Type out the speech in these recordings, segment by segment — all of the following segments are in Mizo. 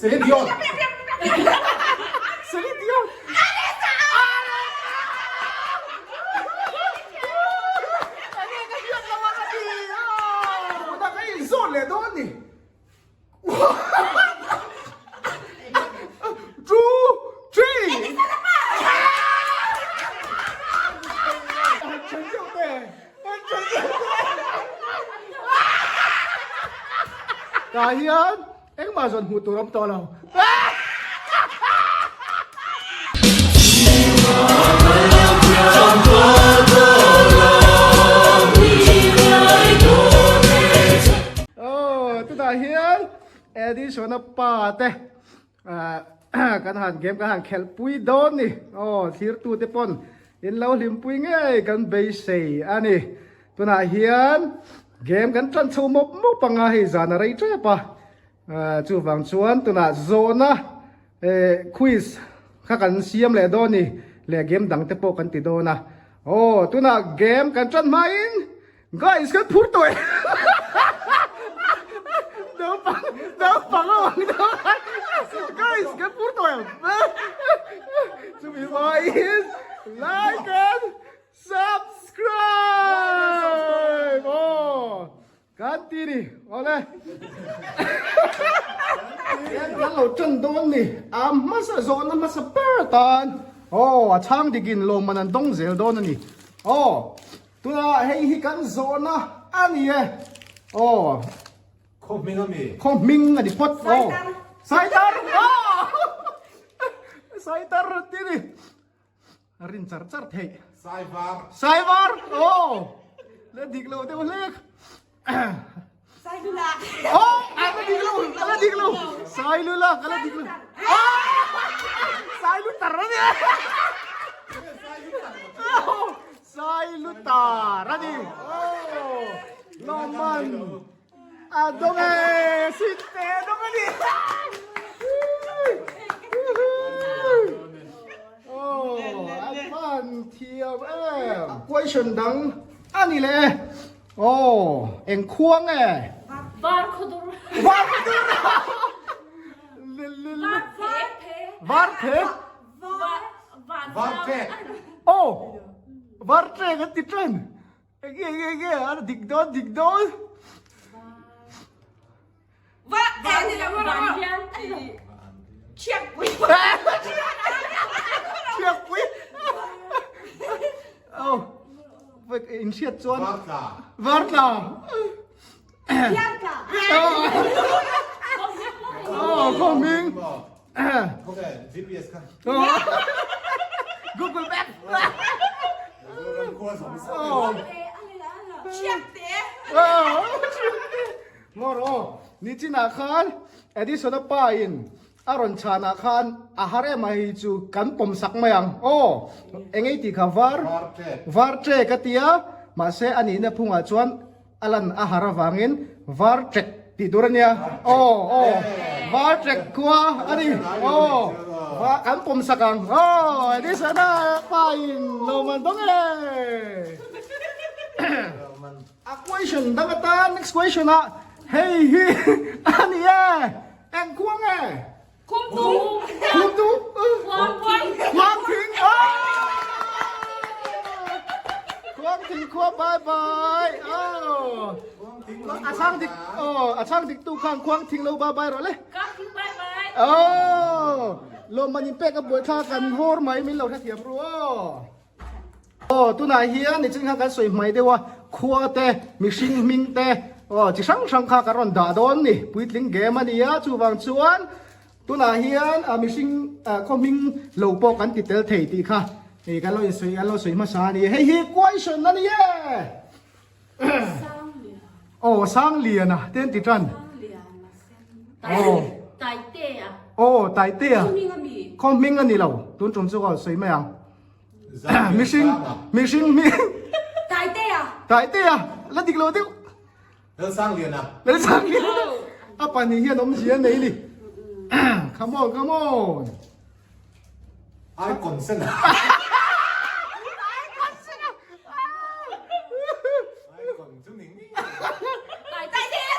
Celine Dion. Celine Dion. Zawn leh dawn ni. Two, three. Tah hian engmah zawn hmuh tur a awm tawh lo. Aw tunah hian Edison-a pa te kan han game kan han khelh pui dawn ni. Aw thirtu te pawn in lo hlimpui ngei kan beisei a ni. Tunah hian game kan tan chho mawp mawp anga hei zan a rei tep a. Chuvang chuan tunah zawhna quiz kha kan siam leh dawn ni leh game dang te pawh kan ti dawn a. Aw tunah game kan tan hmain guys kan phur tawh e. Naupang naupang a ang deuh a guys kan phur tawh em. Chumi hmain like and Subscribe! Aw, kan ti ni, awle. Kan lo tan dawn ni, a hmasa zawhna hmasa ber atan. Aw, a chhang dikin lawmman an dawng zel dawn a ni. Aw, tunah hei hi kan zawhna a ni e. Aw. Khaw hming a mi? Khaw hming a ni phawt. Aw. Saitar! Aw! Saitar ti ni. A rin char char theih. Saivar. Saivar! Aw! La dik lo deuh hlek. Sailulak. Aw! A la dik lo! A la dik lo! Sailulak a la dik lo. Sailutar a ni! Sailutar a ni! Aw! Lawmman a dawng e! Sinte a dawng a ni! Aw, a van thiam em. Question dang a ni leh e. Aw, eng khua nge? Var khaw dur. Var khaw dur. Var phe. Var phe. Var trek. Aw, var trek an ti ṭan. Enge enge enge a dik dawn dik dawn. Va ni lo Chiakpui. Chiakpui. Oh. In hriat chuan. Vartla. Vartla. Chiangtla. Oh, khawming. Okay, GPS kha. Google Map. Oh. Chiangte. Oh. Ngawr aw, nichinah khan Edison-a pa in a rawn chhanah khan a har em a hei chu kan pawm sak mai ang aw, eng ei tih kha var var trek a tia, mahse a nihna phungah chuan a lan a har avangin var trek tih tur a nia aw aw var trek khua a ni aw va kan pawm sak ang aw Edison-a pa in lawm an dawng e. A question dang atan next question ah hei hi a ni e eng khuang nge? Khumtu. Khumtu. Khuang Khuang thing. Khuang thing khua bye bye. Oh. A chhang dik oh a chhang dik tu khan khuang thing lo bye bye rawh le. Khuang thing bye bye. Oh. Lawmman in pek a buaithlak kan vawr mai min lo hrethiam ru aw. Aw tunah hian nichin kha kan sawi hmai deuh a, khua te, mihring hming te, aw chi hrang hrang kha kan rawn dah dawn ni, puitling game a ni a, chuvang chuan tunah hian a mihring khaw hming lo pawh kan ti tel thei tih kha hei kan lo insawi kan lo sawi hmasa a ni, hei hi question a ni e. Aw Sangliana te an ti tan. Aw. Taitea. Aw Taitea. Khaw hming a ni lo, tun tum chu ka sawi mai ang. Mihring, mihring hming. Taitea. Taitea, la dik lo deuh. Lalsangliana. Lalsangliana. A pahnih hian awmzia nei ni. Come on, come on. I consent. I consent. Taitea.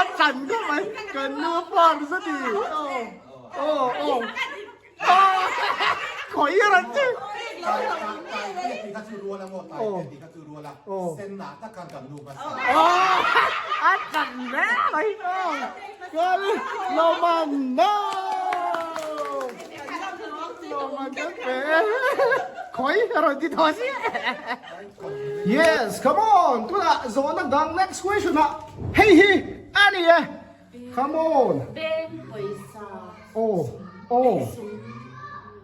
A chan khawp mai. Kan nu park zet i. Aw aw aw. Khawi ran che. A chan hle mai. Kan lawmman no. Lawmman kan pe. Khawi rawn ti tawh si. Yes, come on. Tunah zawhna dang next question ah hei hi a ni e. Come on. Beng pawisa. Aw, aw,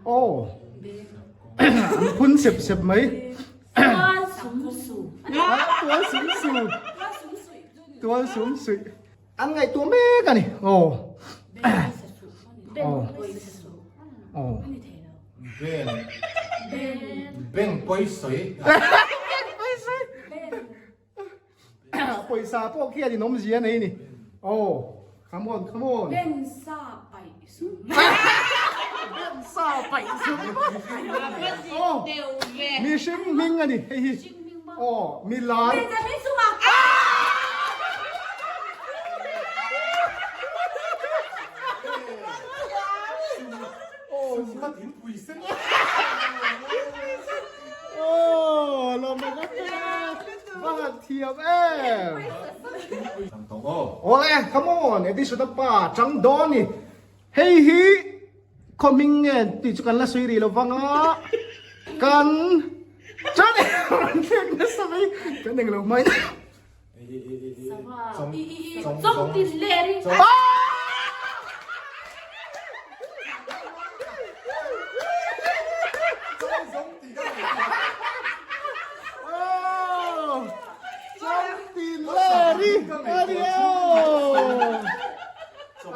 aw. An phun sep sep mai. Tual sum su. Tual sum su. Tual sum suih. An ngaihtuah mek a ni. Aw. Beng pawisa su. Aw. Beng. Beng pawisawi. Beng pawisawi. Pawisa pawh khian in awmzia nei ni. Aw. Come on, come on. Beng sa paih sum. Beng sa paih sum. Aw. Mihring hming a ni hei hi. Aw, milar. Benjamin Suma. Aw, lo ma ka te. Va han thiam em. Awle, come on, Edison a pa chang dawn ni. Hei hi khaw hming nge tih chu kan la sawi rih lo vang a, kan chuan rawn thlek nasa mai, kan englo hmai.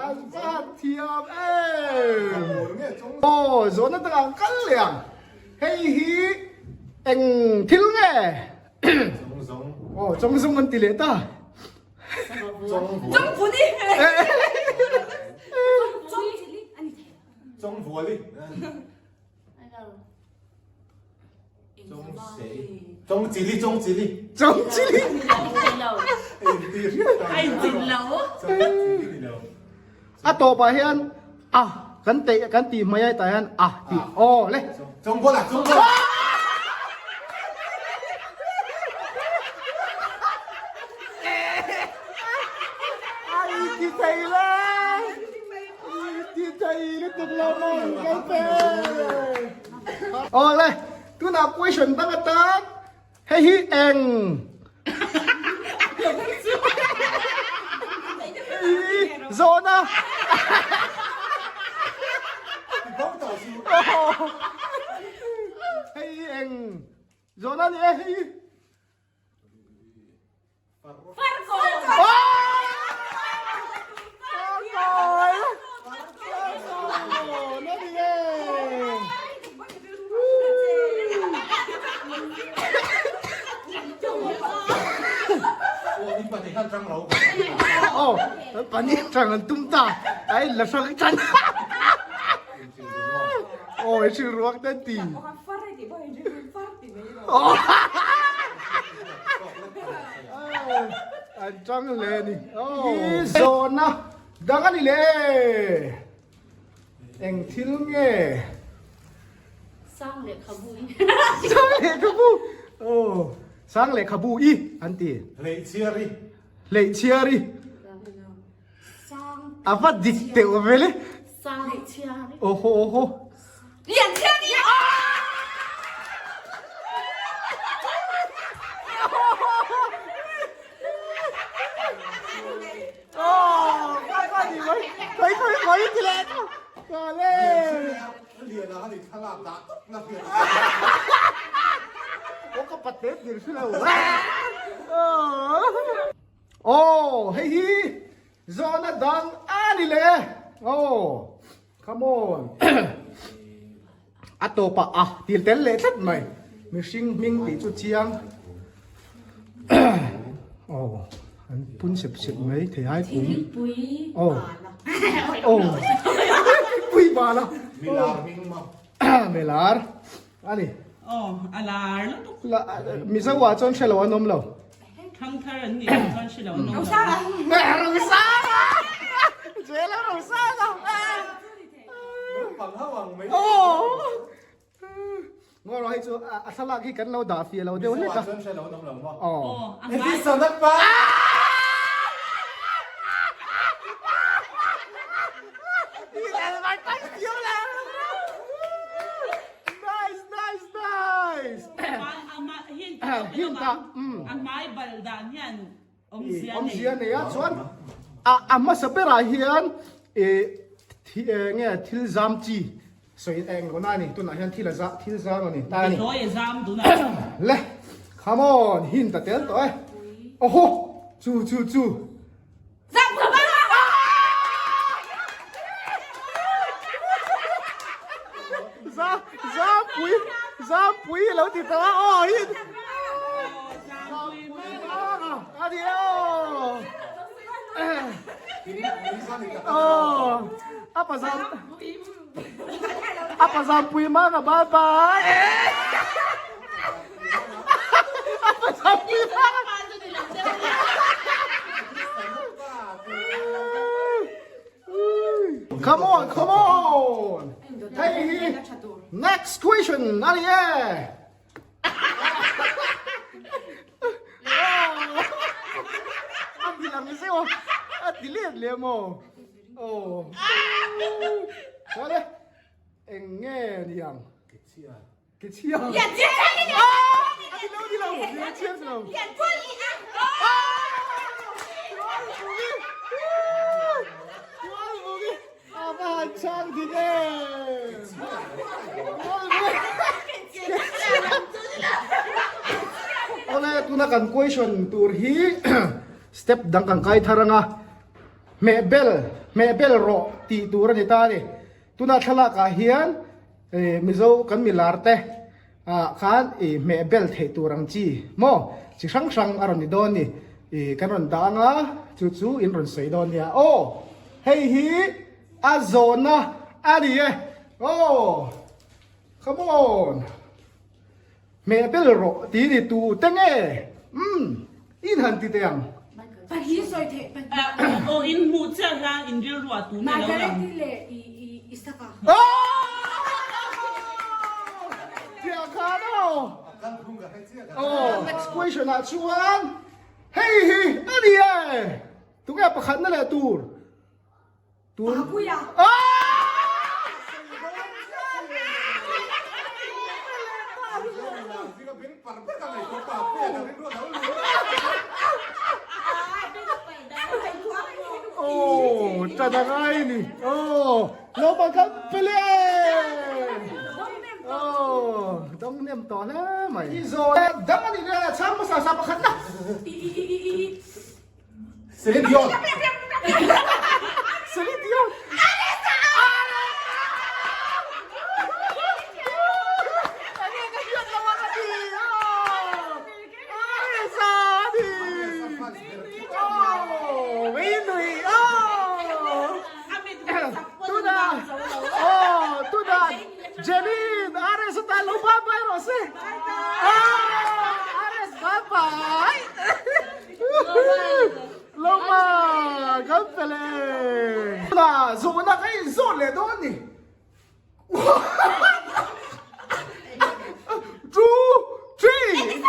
An zat thiam em! Aw, zawhna takah kal leh ang. Hei hi eng thil nge? Aw, chawngzawng an ti leh ta. Chawngvuni! Chawngvuali. Chawngchili, chawngchili. Chawngchili. A tawpah hian a kan teh kan tih hmai a tah hian a tih aw le. Chawngbola, chawngbola. Ai ti thei le. Ti thei lutuk lo maw kan pe. Aw le, tunah question dang atan hei hi eng hei hi zawhna hei hi eng zawhna ni e hei hi. Pahnih tang an tum ta ai la hrang chan ôi sự ruốc tên tì An chang hle a ni. Hi zawhna dang a ni le. Eng thil nge? Sang lehkhabu i. Sang lehkhabu. Oh, sang lehkhabu i an ti. Hleihchhiar i. Hleihchhiar i. A va dik teuh ve le. Sang lehchhiar i. Oho oho. Lianchhiar i. Aw hei hi zawhna dang a ni le aw come on a tawpah a til tel leh tlat mai mihring hming tih chu chiang aw an pun sep sep mai thei ai kum aw aw pui bala milar hming maw milar ani aw a lar lutuk mizo ah chuan hrelo an awm lo. Thangthar an nih loh chuan hre lo an awm lo. Rosanga! Jela Rosanga! Naupang ho ang mai. Ngaw rawh hei chu a thlalak hi kan lo dah fia lo deuh hlek a. Mizoah chuan hre lo an awm lo maw? Aw. Edison a pa! Nice, nice, nice! A hmai bal dan hian awmzia nei. Awmzia nei a chuan a hmasa berah hian nge thil zam chi sawi eng lo na a ni tunah hian thil a thil zam a ni ta a ni. Behlawi a zam tunah. Le come on hint a tel tawh e. Oho chu chu chu. Zampui Zampui lo ti ta aw hi a ni aw aw apa zam apa Zampui manga bye bye apa Zampui manga Come on, come on! Hei hi next question a ni e! A ti lang zeuh a, a ti let leh maw? Aw. Chuan e, eng nge ni ang? Ke chhia. Ke chhia. Lian chhia. A ti lo, ti lo, lian chhia ti lo. Lian chhia. A va han chang dik e. Awle tuna kan question tur hi step dang kan kai thar anga hmeh bel hmeh bel rawh tih tur a ni ta a ni. Tuna thlalak ah hian Mizo kan milar te ah khan i hmeh bel theih tur ang chi maw chi hrang hrang a rawn ni dawn ni i kan rawn dah anga chu chu in rawn sawi dawn nia aw hei hi a zawhna a ni e aw come on hmeh bel rawh tih ni tu te nge umm in han ti teh ang. Pahnih sawi theih pahnih. Aw in hmuh chiah hian in rilruah tu nge lo lang. Margareti leh i i Isaka. Chiah khan aw. Aw next question ah chuan hei hi a ni e. Tunge pakhatna leh tur. Tur. Papuia. Oh, tadagai ni. Oh, lo bang kha pele. Oh, dong nem to hle mai. I zo dang ani le chang masa sa pakhat na. I i i i i. Celine Dion. Celine Dion. Jeline, Ares atan lo bye bye rawh se. Ares bye bye. Lo ma kan fel e. Tuna zawhna ka in zawt leh dawn ni. Two, three.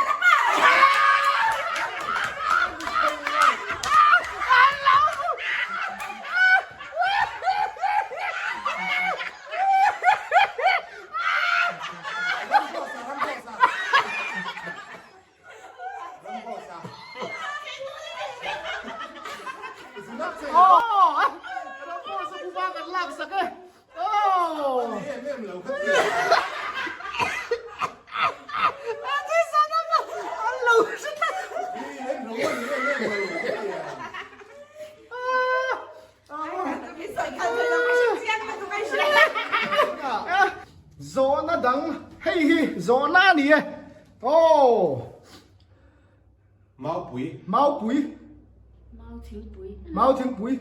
Zawhna dang hei hi zawhna a ni e. Aw. Maupui. Maupui. Mau thingpui. Mau thingpui.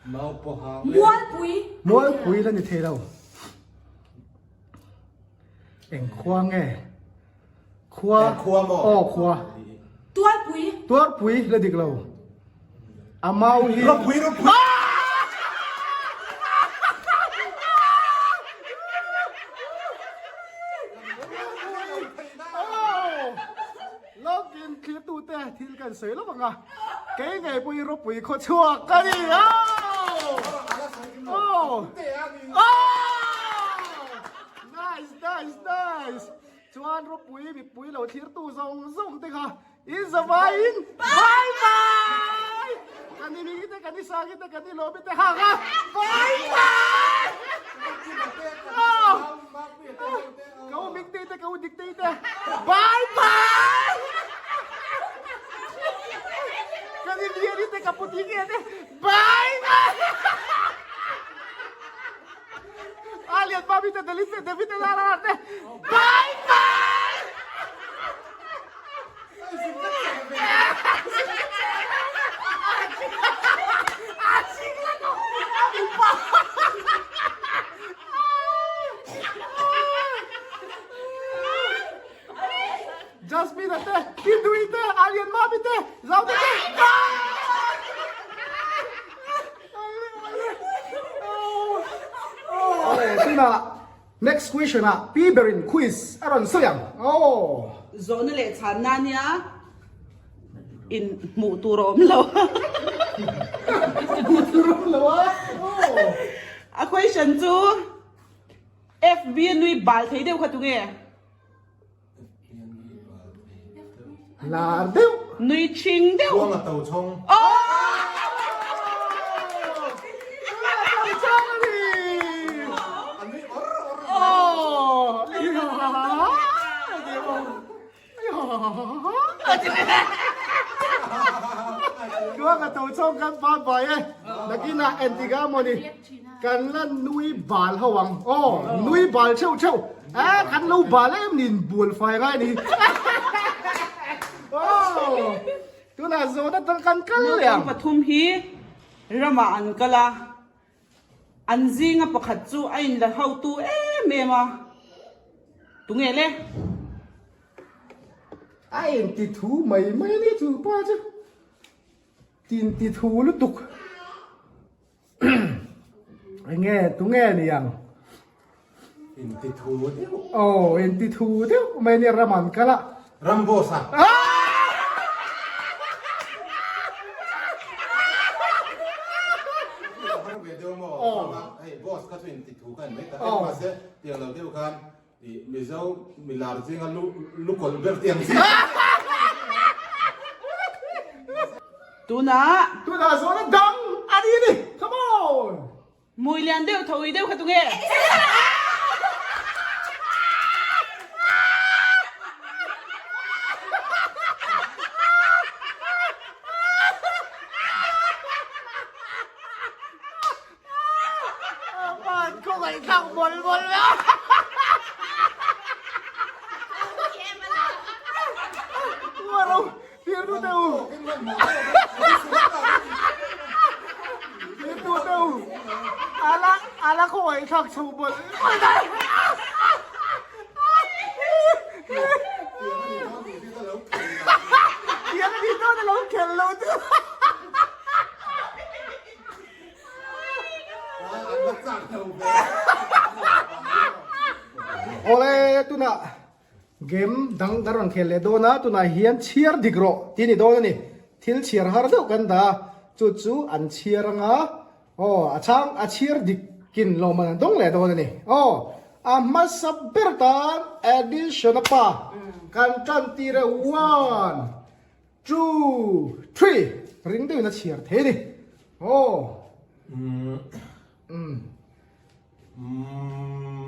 Mau pawha. Mualpui. Mualpui la ni thei lo. Eng khua nge? Khua. Khua maw? Aw khua. Tuarpui. Tuarpui la dik lo. A mau hi. Ropui ropui. Lawkin thlirtute thil kan sawi lo ang a, kei ngei pawhin ropui khaw chhuak ka ni a. Nice nice nice. Chuan ropui mipui lo thlirtu zawng zawng te kha in zavaiin bye bye! Kan i ming te, kan i sang te, kan i lawm te ha kha bye bye! Ka u ming te te, ka u dik te te bye bye! Kan i lian te, ka pu ti te bye bye! A lian pa mi te Dalit te David te Lara te bye bye Jasmine te Hindui te Alien Mami te Zau te bye Tunah next question ah Pi berin quiz a rawn sawi ang. Aw. Zawhna leh chhanna nia in hmuh tur a awm lo. Hmuh tur a awm lo a. Aw. A question chu FB nui bal thei deuh kha tunge? Lar deuh. Nui chhing deuh. Khuang a to chhawng. Khuang a to chhawng kan pa bai e. Nakinah entikah mawni. Kan la nui bal ho ang. Aw, nui bal theuh theuh. Eh, kan lo bal em nin bual fai ngai ni. Aw, tunah zawhna dang kan kal leh ang. Naupang pathum hi ramah an kal a, an zinga pakhat chu a inla hotu em em a, tunge le? A inti thu mai mai a ni chu pa chu. Tinti thu lutuk. Enge tunge ni ang? Inti thu deuh. Oh, inti thu deuh mai ni ram an kal a. Ram boss a. Hei boss kha chu inti thu kha an mai ta. Mahse tiang lo deuh khan Mizo milar zinga lu kawlh ber tiang zing. Tunah. Tunah zawn a dang a ni a ni. Come on. Mui lian deuh tho ui deuh kha tunge. Van khaw ngaihthlak mawl mawl a. Uaro tir tu te u. Tir tu te u. Ala ala khaw ngaihthlak chho mawl mawl a. Tiang a ni dawn a lo khel lo chu. Awle tunah game dang kan rawn khel leh dawn a, tunah hian chhiar dik rawh tih a ni dawn a ni. Thil chhiar har deuh kan dah a, chu chu an chhiar anga aw a chhang a chhiar dik kin lawmman an dawng leh dawn a ni. Aw a hmasa ber tan addition a pa kan tan tir e one. Two, three, ring deuhin a chhiar thei a ni. Aw. Umm.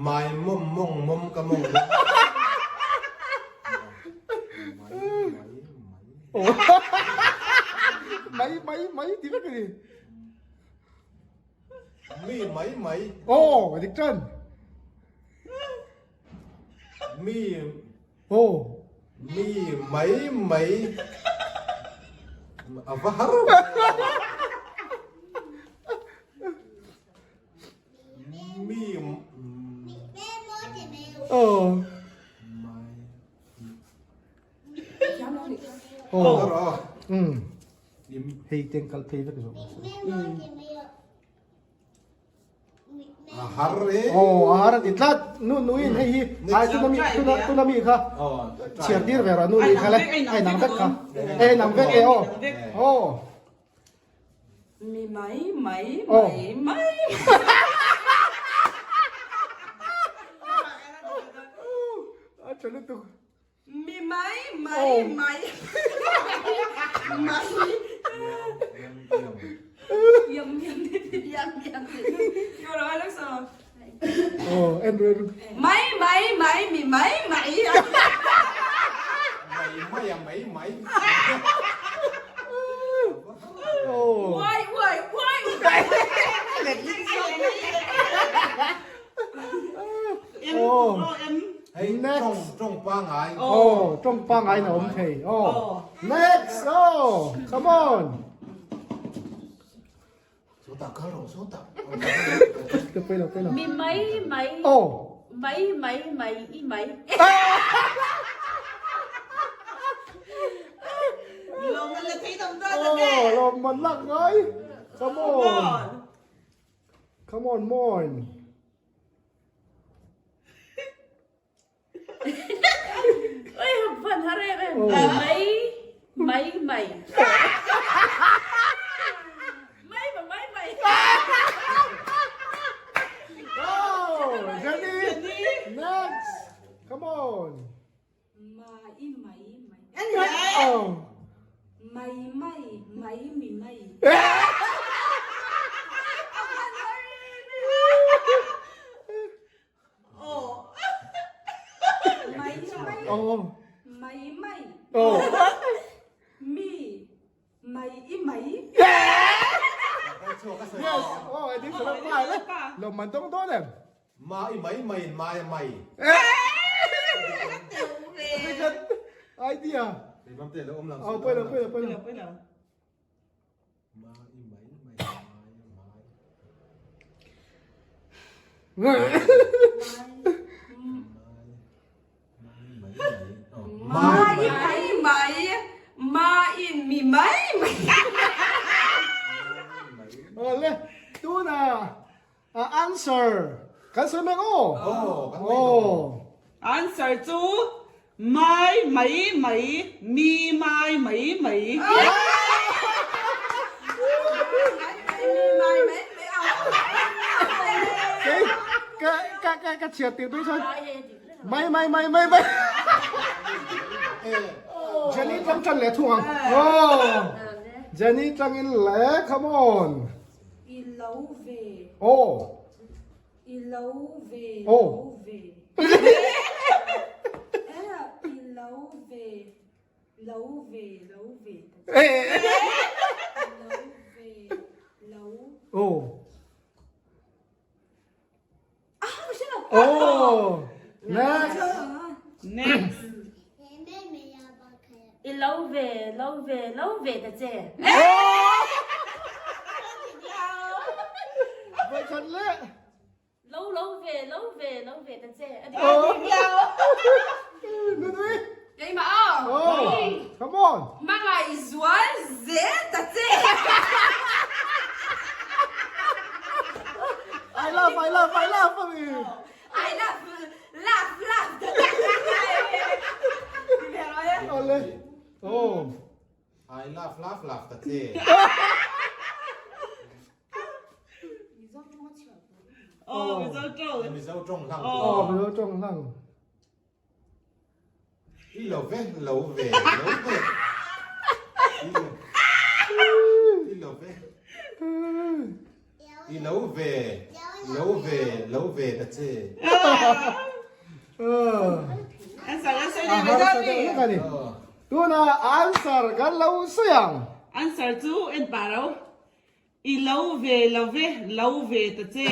Mai mawm mawng mawm ka mawng mawm. Mai mai mai ti vek a ni. Mi mai mai. Aw, dik tan. Mi Aw. Mi mai mai a va har. Mi Aw. Oh. Hei teng kal phei vek zo. A har e. Oh, a har a ti tlat. Nu nu in hei hi ai tuna mi tuna tuna mi kha. Chhiar tir ve rawh nu ni kha le. Ai nang vek kha. E nang vek e oh. Oh. Mi mai mai mai mai. A tha lutuk. Mi mai mai mai mai. Yam yam yam yam. Oh, en ru. Mai mai mai mi mai mai. Mai mai a mai mai. Oh. Uai uai uai uai. M oh M. Hei tawng tawng pangai. Oh, tawng pangai na awm thei. Oh. Next. Oh, come on. Sawtah kal rawh sawtah. Ka pui lo pui lo. Mi mai mai. Oh. Mai mai mai i mai. Lawm man la thei dam dawn a te. Oh, lawm man lak ngai. Come on. Come on mon. Oi van har em em. Mai mai mai. Mai mà mai mai. Oh, Jenny. Next. Come on. Mai mai mai. Oh. Mai mai mai mi mai. Mai mai. Oh. Mai mai. Oh. Mi mai i mai. Yes. Oh, I think so. Mai le. Lo man dong dawn em. Mai mai mai mai mai. Idea. Oh, pui lo pui lo pui lo. Mai mai mai mai Mai mai mai mai in mi mai mai. Awle, tuna answer kan sawi mek aw. Aw. Answer chu mai mai mai mi mai mai mai. Kei ka ka ka ka chhiat tir tui chuan mai mai mai mai mai. Jenny tlang tan leh thung ang. Aw. Jenny tlangin le come on. I lo ve. Aw. I lo ve lo ve. I lo ve lo ve lo ve. Lo ve lo. Aw. Ah, ka hre lo. Aw. Next. Next. I lo ve lo ve lo ve ta che. Vậy thật lẹ. Lo lo ve lo ve lo ve ta che. Nui. Keimah aw. Oh, come on. Hmangaih zual zel ta che. I love, I love, I love a mi. I love, love, love ta che. Ole. Oh. I love, love, love ta che. Oh, Mizo tawng. Mizo tawng hlang. Oh, Mizo tawng hlang. I lo ve, lo ve, lo ve. I lo ve. I lo ve, lo ve, lo ve ta che. Answer, answer ni ve da mi. Tuna answer kan lo sawi ang. Answer chu en pah ro. I lo ve lo ve, lo ve ta che.